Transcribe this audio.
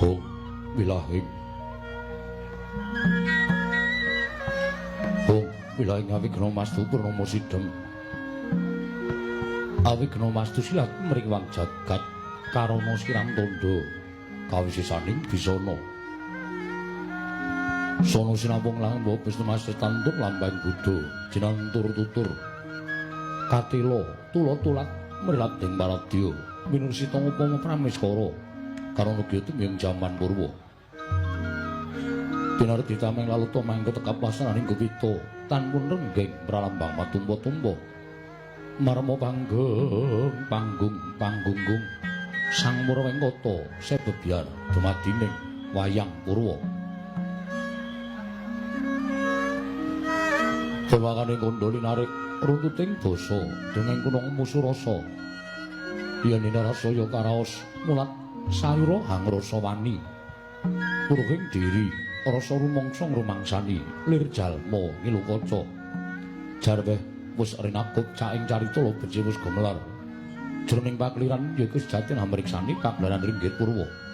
Hong wilahing. Hong wilahing awigna mastu purnama sidhem. Awigna mastu silat mriwang jagat karana sirang tandha kawisisaning bisana. Sono sinambung lan mbok Wisnu Mas tantun lambang Buddha jinantur tutur katela tula tulat mrilading paradya minursita upama pramiskara karana gya tumyeng jaman purwa. Pinardi tameng laluta mangke tekap wasananing gupita tanpun renggeng pralambang matumpa-tumpa marma panggeng panggung panggunggung sang Murwengkata sebebyar dumadining wayang purwa. Dewakane kandha linarik runtuting basa dongeng kunang musuh rasa yen rasaya karaos mulat sayura hangrasa wani puruhing diri rasa rumangsa ngrumangsani lir jalma ngilu kaca jarweh wis rinakup caing carita becik wis gumelar jroning pakeliran yaiku sejatine amriksani pagelaran ringgit purwa.